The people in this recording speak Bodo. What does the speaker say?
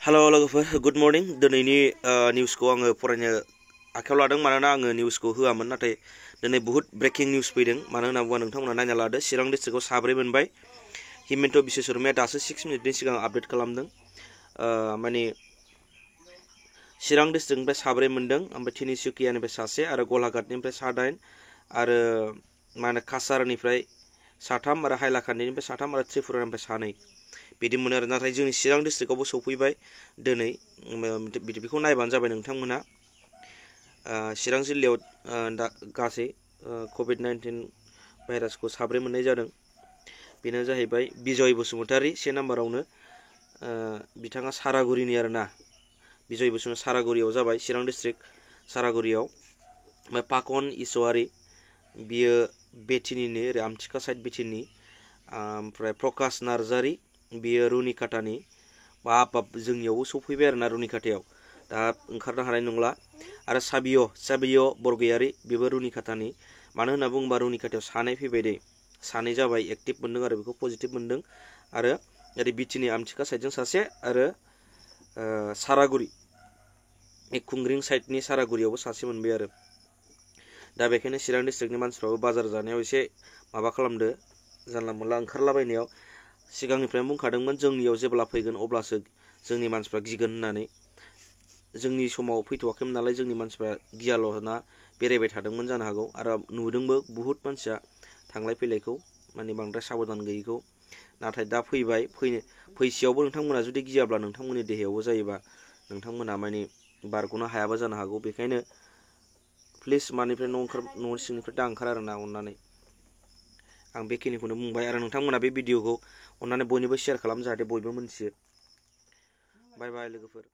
Halo लोगोफोर गुड मर्निं दिनैनि निउसखौ आङो फरायनो आखायाव लादों मानोना आङो निउसखौ होआमोन नाथाय दिनै बहुत ब्रेकिं निउस फैदों मानो होनना बुङोबा नोंथांमोना नायना लादो चिरां डिस्ट्रिक्टआव 7 मोनबाय हिमन्त बिश्व शर्माया दासो 6 मिनिटनि सिगां आपडेट खालामदों माने चिरां डिस्ट्रिक्टनिफ्राय 7 मोनदों ओमफ्राय तिनिसुकियानिफ्राय सासे आरो गलाघाटनिफ्राय 7 आरो मा होनो काछारनिफ्राय 3 आरो हाइलाकान्दिनिफ्राय 3 आरो त्रिपुरानिफ्राय 2 बिदि मोनो आरो नाथाय जोंनि चिरां डिस्ट्रिक्टआवबो सौफैबाय दिनै बेखौ नायबानो जाबाय नोंथांमोना चिरां जिल्लायाव दा गासै कभिड-19 भाइरासखौ 7 मोननाय जादों बेनो जाहैबाय बिजय बसुमतारी 1 नाम्बारावनो बिथाङा सारागुरिनि आरोना बिजय बसुमतारी सारागुरियाव जाबाय चिरां डिस्ट्रिक्ट सारागुरियाव ओमफ्राय पाकन इसवारी बियो बेथिनिनो ओरै आमथिखा साइड बेथिनि ओमफ्राय प्रकाश नार्जारी बियो रुनिकाटानि बाब जोंनियावबो सफैबाय आरोना रुनिकाटायाव दा ओंखारनो हानाय नंला आरो साबिय बरगयारी बेबो रुनिकाटानि मानो होनना बुङोबा रुनिकाटायाव 2 फैबाय दे 2 जाबाय एक्टिभ मोनदों आरो बेखौ पजिटिभ मोनदों आरो ओरै बिटिनि आमथिखा साइडजों सासे आरो सारागुरि खुंग्रिं साइडनि सारागुरियावबो 1 मोनबाय आरो दा बेखायनो चिरां डिस्ट्रिक्टनि मानसिफ्राबो बाजार जानायाव एसे माबा खालामदो जानला मोनला ओंखारलाबायनायाव सिगांनिफ्रायनो बुंखादोंमोन जोंनियाव जेब्ला फैगोन अब्लासो जोंनि मानसिफ्रा गिगोन होननानै जोंनि समाव फैथ'वाखैमोन नालाय जोंनि मानसिफ्रा गियाल'ना बेरायबाय थादोंमोन जानो हागौ आरो नुदोंबो बहुत मानसिया थांलाय फैलायखौ माने बांद्राय साबधान गैयैखौ नाथाय दा फैबाय फैसेयावबो नोंथांमोना जुदि गियाब्ला नोंथांमोननि देहायावबो जायोबा नोंथांमोना माने बारग'नो हायाबा जानो हागौ बेखायनो प्लिज मानिफ्राय न' सिंनिफ्राय दा ओंखार आरोना अननानै आं बेखिनिखौनो बुंबाय आरो नोंथांमोना बे भिडिअखौ अननानै बयनोबो शेयार खालाम जाहाथे बयबो मोनथियो बाय बाय लोगोफोर।